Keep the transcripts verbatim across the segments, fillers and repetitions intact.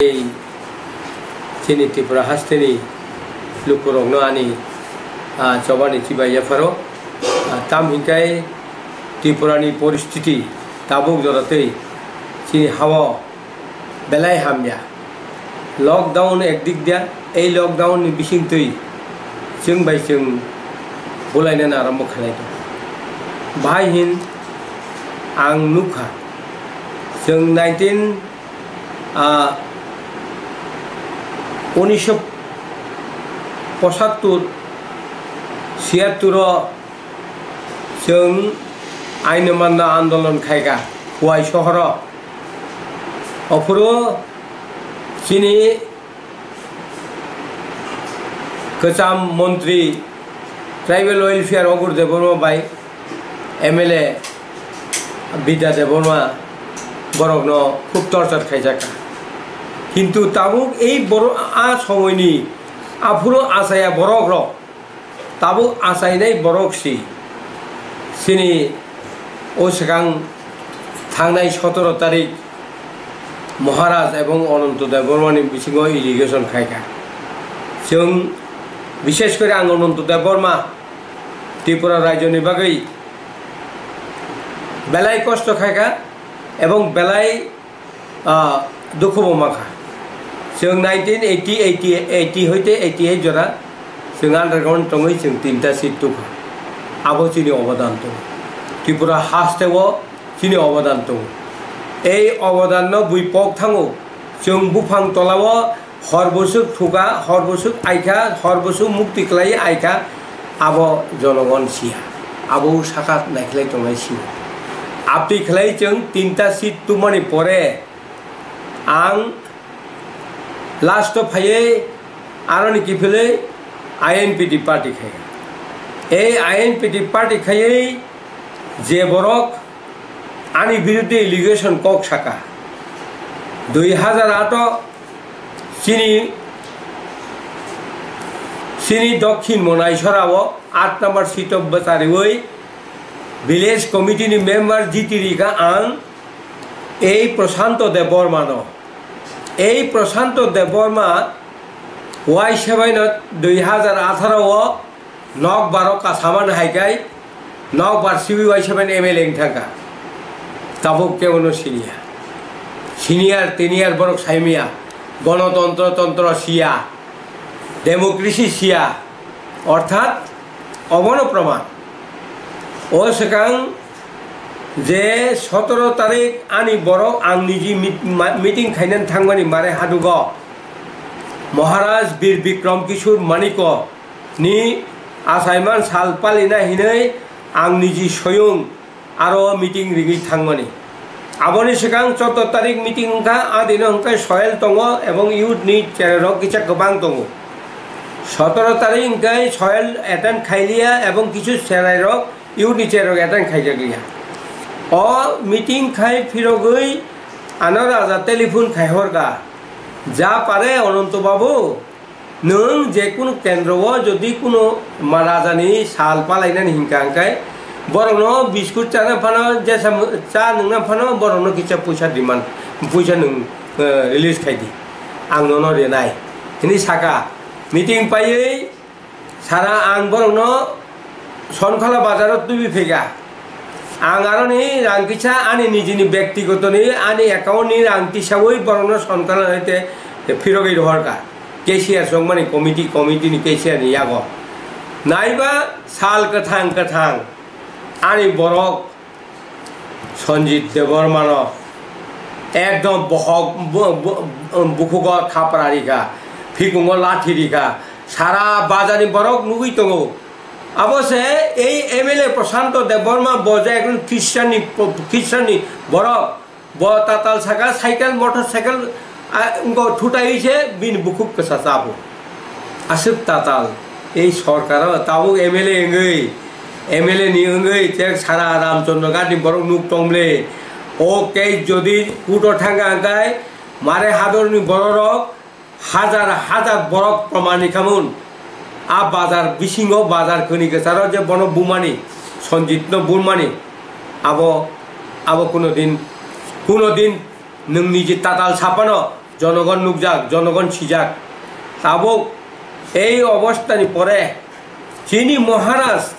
Tei chini Tripura hasteni lukurokno ani, ah, chobani chibai yapharo. Ah, tam hinkai Tripurani poristiti tabuk jora tei chini hao belai hamya. Lockdown ekdik dia, ei lockdown ni bisingtwi chwng bai chwng bulainani arambo khlai tongo. Bahai hin ang nukha, chwng nineteen, ah, unisho pochattor, siyattor o chwng aino manna andolon khaikha Khowai sohoro. Ophuru chini kwcham montri Tribal Welfare Ogur Debbarma bai M L A Bidya Debbarma borokno khub torture khaijakha. Kintu tabuk ei borok a somoini aphuru achaya borokrok tabuk achainai borok si chini o swkang thangnai sotoro tarik Maharaj ebong Ananto Debbarmani bisingo allegation khaikha. Chwng, bishesh kore ang Ananto Debbarma Tripura rajyoni bagwi belai kosto khaikha ebong belai ah, dukhu bo mankha. Chwng nineteen eighty, eighty, eighty hoite eighty-eight jora chwng underground tongwi chwng tinta seat tubukha. Abo chini obodan tongo. Tripura hasteo chini obodan tongo. Ei obodanno bui pok thango. Chwng buphang tolao hor bwswk thukha, hor bwswk aikha, hor bwswk mukti khlaiwi aikha, abo jonogon siya. Abo saka naikhlai tongnai siya. Abtwi khlai chwng tinta seat tubumani pore ang last o phaiwi aroni kiphilwi I N P T party khai. Ei I N P T party khaiwi je borok ani biruddhe allegation kok saka, dui hajar aat o chini, chini Dokhin Monaisora o aat number seat o bwchariwi village committee ni member jiti rikha ang ei Prashanto Debbarma no. Ei Prashanto Debbarma Y seven no dui hajar atharo o nokbar o kasaman hai kai nokbar siwi Y seven M L A wng thangkha. Tabuk kebono siniya. Senior, tenure borok saimiya. Gonotontro, tontro siya. Democracy siya. Orthat obono proman. O swkang je sotoro tarik ani borok ang niji mit-, ma-, meeting khainani thangmani mare hadugo Maharaj Bir Bikram Kishore Maniko ni achaiman sal palina hinwi ang niji soyung aro meeting rigwi thangmani. Aboni swkang chotto tarik meeting wngkha, a dino hwnkhe soil tongo ebong youth ni cherai rok kisa kwbang tongo. Sotoro tarik hwnkhe soil attend khailiya ebong kisu cherai rok youth ni cherai rok attend khaijakliya. O meeting khai phirogwi ano raja telephone khai horkha, "Ja pare Ananto babu, nwng je kunu kendro o jodi kunu ma-, rajani sal palainani hinkha hwnkhe borokno biskut chana phano, jesa cha nwngna phano borokno kisa puisa demand, puisa nwng, eh, release khai di, ang nono rinai," hinwi saka. Meeting paiwi sara ang borokno Sonkhala bazaro tubi phaikha. Ang aroni rang kisa ani nijini bektigotoni ani account ni rang tisawi borokno Sonkhala hoite phirogwi rohorkha. Cashier songmani committee, committee ni cashier ni yago. Naiba sal kwthang kwthang ani borok Sanjit Debbarmano ekdom bohok, bo-, bo-, bukhugo thapra rikha, phikungo lathi rikha, sara bazarni borok nugwi tongo. Abo se ei M L A Prashanto Debbarma bo je ekdom Christian ni, Christian ni borok, bo tatal saka cycle, motorcycle, ah, wngkha thutai se bini bukhuk kwsa chabo. Aswk tatal, ei sorkaro tabuk M L A wngwi, M L A ni wngwi tek sara Ramchandra Ghat ni borok nuk tongmle. O case jodi court o thangkha hwnkhe mare hadorni bororok hajar hajar borok proman ni khamun. A bazar bisingo bazar kwni kwcharo je bono bumani, Sanjit no bumani, abo, abo kuno din, kuno din nwng niji tatal sapano jonogon nukjak, jonogon sijak. Tabuk ei obostani pore chini Maharaj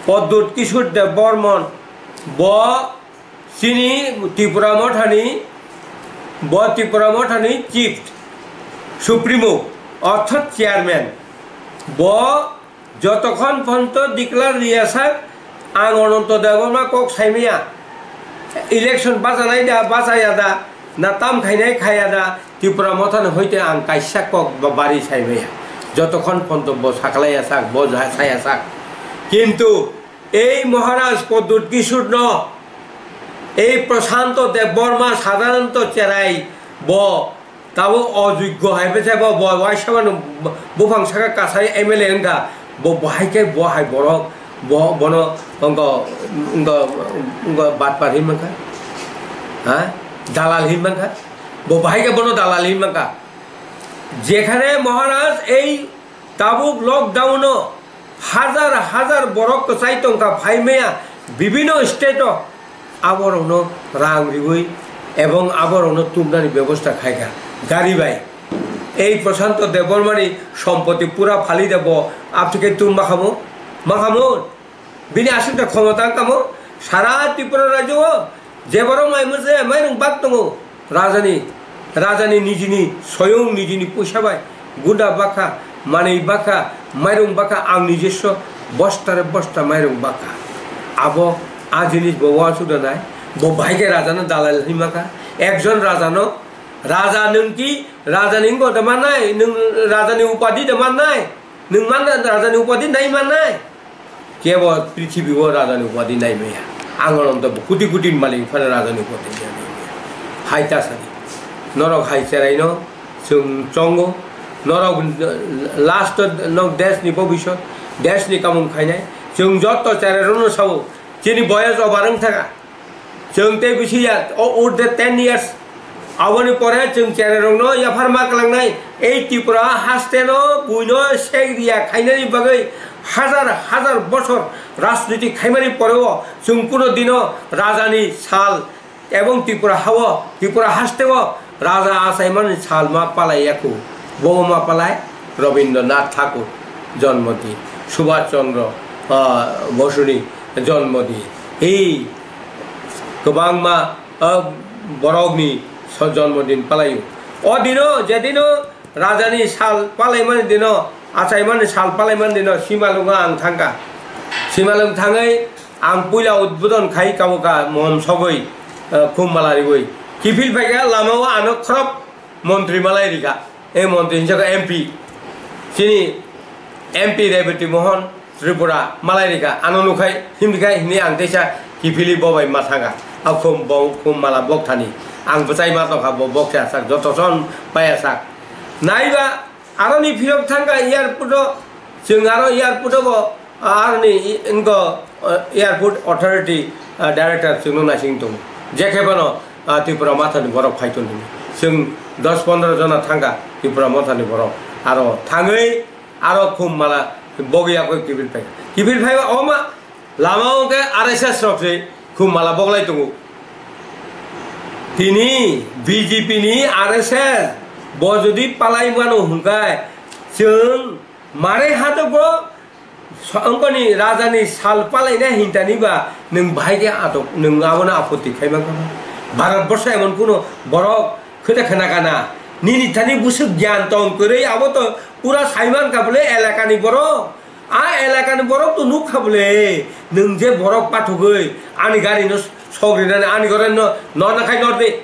Pradyut Kishore Debbarman bo chini Tipra Mothani, bo Tipra Mothani Chief Supremo, orthat Chairman, bo jotokhon ponto declare riyasak, ang Ananto Debbarma kok saimaya, election bajanai da, bajaya da, na tam khainai khaya da, Tipra Mothani hoite ang kaisa kok ba bari saimaya. Jotokhon ponto bo saklaiyasak, bo ja-, sayasak. Kintu ei Maharaj Pradyut Kishorno, ei Prashanto Debbarma, Sadananto Cherai, bo tabuk ojoggo hai bwsa bo, bo waisa mano buphang saka kasai M L A wngkha, bo bahai khe bo hai borok, bo, bono wngkha, wngkha, wngkha batpar hinwi mankha, ha? Dalal hinwi mankha, bo bahai khe bono dalal hinwi mankha. Jekhane Maharaj ei tabuk lockdown-o hajar hajar borok kwchai tongkha, phaimaya bibino state-o, aborokno rang riwi ebong aborokno tubnani bebosta khaikha gari bai. Ei Prashanto Debbarmani sompoti pura phali da bo, abtike tum makhamo, makhamo. Bini aswkta khomota wngkha mo, sara Tripura rajyo-o je borok mai mwnse mairung bak tongo, rajani, rajani nijini soyung nijini puisa bai gunda bakha, manwi bakha, mairung bakha, ang nijesso bostare bosta mairung bakha. Abo a jinis bo uansuk da nai, bo bahai khe rajano dalal hinwi mankha. Ekjon rajano, raja nwng ki rajani wngbo da mannai, nwng rajani upadi da mannai, nwng man rajani upadi nai mannai? Kebo prithibi o rajani upadi nai maya. Ang ono to kuti kuti malik phano rajani upadi nai maya. Hai ta sadi. Norok hai cherai no chwng chongo. Norok last o nok desh ni bobisot, desh ni kamung khainai. Chwng jotto cherai rok no sao. Chini boyos obar wng thaka. Chwng tei bisi ya, o urde ten years. Aboni pore chwng cherai rokno yaphar ma kwlangnai. Ei Tripura haste no buino sek riya khainani bagwi hajar hajar bochor rajniti khaimani poreo chwng kuno dino rajani sal ebong Tripura hao, Tripura hasteo raja achaimani sal ma palai yaku. Bo ma palai Rabindranath Thakur jonmodin, Subhash Chandra, ah, Bosuni jonmodin. Ei kwbangma, ah, borokni so-, jonmodin palaio. O dino, je dino rajani sal palaimani dino, achaimani sal palaimani dino, Simalungo ang thangkha. Simalung thangwi ang puila udbodon khai kabo ka mohom sogwi, ah, khum mala riwi. Kiphil phaikha lamao ano khorop montri malai rikha. E montri hinjak M P. Chini M P Rebati Mohan Tripura malai rikha. Ano nukhai himrikhai hini ang teisa kiphili bobai ma thangkha. A khum bo, khum mala bokthani. Ang bwchai ma tongkha bo boksa sak joto son paya sak. Naiba aroni phirok thangkha airport o. Chwng aro airport o bo Aroni i-, wngkha, uh, Airport Authority, uh, Director chwngno naising tongo. Jekhe bono, uh, Tripura Mothani borok phai tong hwnwi. Chwng dos pondro jona thangkha Tripura Mothani borok. Aro thangwi aro khum mala bogwi yakwi kiphil phai. Kiphil phaiba omo lama o khe R S S rok se khum mala boglai tongo. Tini B J P ni R S S bo jodi palai mano hwnkhe chwng mare hato bo So-, wngkoni rajani sal palaina hintani ba nwng bahai khe atok, nwng abono apoti khaima kha. Bharat borsho emon kuno borok khwda khna kana. Nini thani bwswk gyan tong kwrwi abo to pura saiman kha bole elakani borok. A elakani borok to nuk kha bole. Nwng je borok pathogwi ani gari no sok rinani ani gari no norna khai nordi.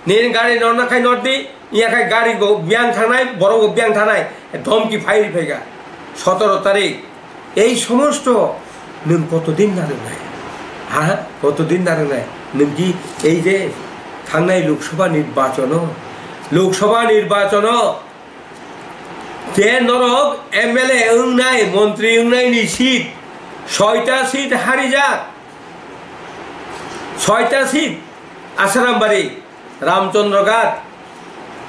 Nini gari norna khai nordi, iya khai gari bo biyang thangnai, borok bo biyang thangnai, dhomki phai ri phaikha. Sotoro tarik, ei somosto nwng kotodin narwknai? Ha? Kotodin narwknai? Nwng ki ei je thangnai Lok Sabha nirbachono, Lok Sabha nirbachono je norok M L A wngnai, montri wngnai ni seat, soita seat harijak, soita seat, Asarambari, Ramchandra Ghat,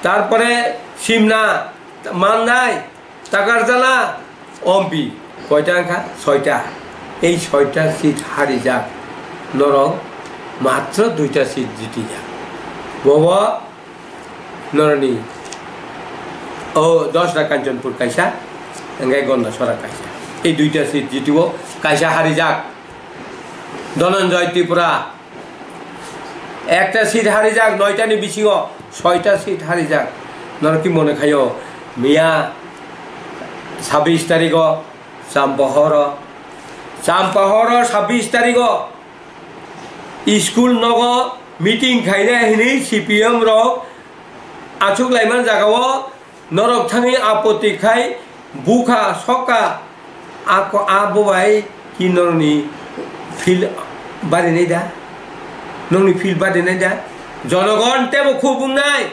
tarpore Simna, Mandai, Takarjala, Ompi, koita wngkha? Soita. Ei soita seat harijak, norok matro duita seat jitijak. Bobo Noroni o Dosra Kanchanpur kaisa, hingke Gondasora kaisa. Ei duita seat jitio kaisa harijak. Dhananjay Tripura ekta seat harijak, noitani bisingo soita seat harijak. Norok ki mone khayo, miya sabbish tarigo Champahoro, Champahoro sabbish tarigo school nogo meeting khaina hinwi C P M rok achuk laiman jagao norok thangwi apoti khai bukha sokha ako abo bai ki norokni field barinai da, nokni field barinai da, jonogon tebo khub wngnai.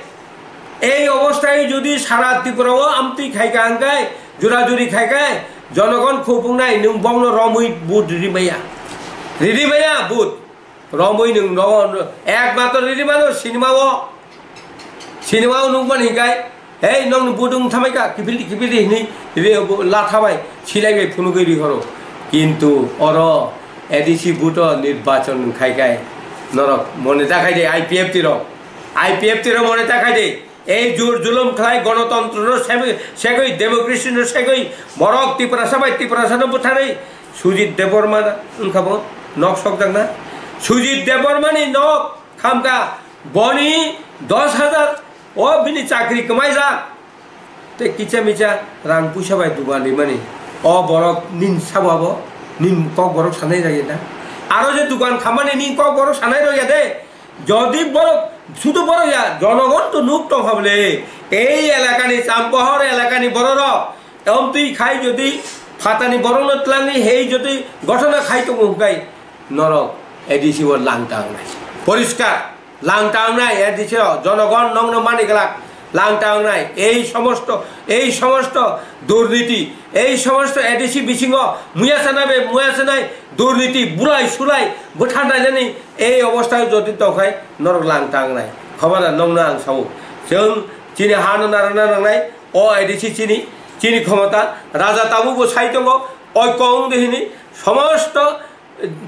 Ei obostai jodi sara Tripura o amtwi khaika hingkai, jura juri khaikai, jonogon khub wngnai, nwng bongno romwi vote riri maya. Riri maya vote. Romwi nwng rogo, ekmatro riri mano sinima o. Sinima o nukmani hingkai, "Hei, nokni vote wng thamaika, kiphildi, kiphildi," hinwi re-, bo-, la thabai, silaibai phunugwi rihoro. Kintu oro A D C vote o nirbachon wngkhaikai, norok mone ta khai de, I P F T rok. I P F T rok mone ta khai de. Ei jur julum khlai, gonotontro no segwi, segwi, democracy no segwi, borok Tiprasa bai Tiprasa no butharwi, Sujit Debbarma wngkha bo nok sokjakna. Sujit Debbarma ni nok khamkha, boni dos hajar o bini chakri kwmaijak. Tei kicha micha rang puisa bai dugan rimani. O borok nin sabo abo, nin kok borok sanai rwya da. Aro je dugan khamani nin kok borok sanai rwya de. Jodi borok, sudu borok ya, jonogon to nuk tong kha bole. Ei elakani, Champohor elakani bororok, omtwi khai jodi phatani borokno twlangwi hei jodi gothona khai tongo hwnkhe norok A D C o langta wngnai. Poriskar, langta wngnai A D C o, jonogon nokno mani glak, langta wngnai. Ei somosto, ei somosto durniti, ei somosto A D C bisingo muya chanai bai muya chanai durniti, bulai sulai, bwtharnainani ei obostha jodi tongkhai norok langta wngnai. Khobana nokno ang sao. Chwng chini hano narwkna nangnai, o A D C chini, chini khomota, raja tabukbo sai tongo, oikong de hini, somosto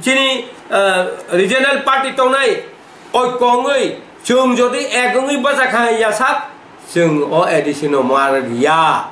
chini, ah, regional party tongnai, oikong wngwi, chwng jodi ek wngwi bachakha yasak, chwng o A D C no mar ya.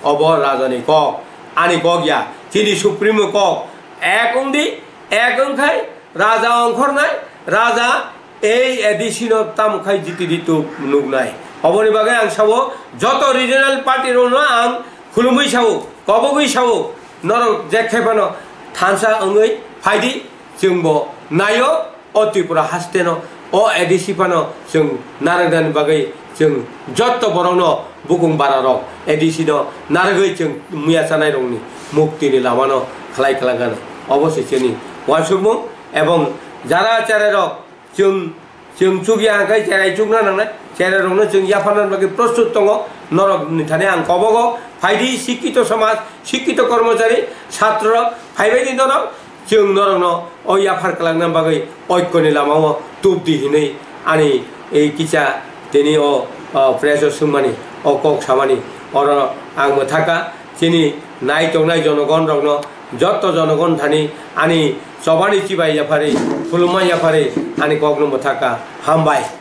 Obo raja ni kok, ani kok ya, chini supremo kok, ek wngdi, ek wngkhai raja ongkhornai, raja ei A D C no tamo khai jiti di tuk nuknai. Oboni bagwi ang sao, joto regional party rokno ang khulumwi sao, kobogwi sao, norok jekhe phano thansa wngwi phaidi, chwngbo naio, o Tripura hasteno, o A D C phano chwng narwknani bagwi chwng joto borokno bukung bararok A D C no narwgwi chwng muya chanairokni muktini lamano khlai kwlangkha. Obo se chini uansukmung, ebong jara cherairok chwng, chwng chukya hwnkhe cherai chukna nangnai, cherairokno chwng yapharnani bagwi prostut tongo. Norokni thani ang kobogo phaidi, sikkito somaj, sikkito kormochari, chatrorok phaibaidi norok, chwng norokno o yaphar kwlangna bagwi oikoni lamao tubdi hinwi ani ei kisa tini o, o press o swngmani, o kok samani, oro ang mwthaka chini nai tongnai jonogon rokno, jotto jonogon thani ani chobani chibai yapharwi, khulumma yapharwi ani kokno mwthaka. Hambai.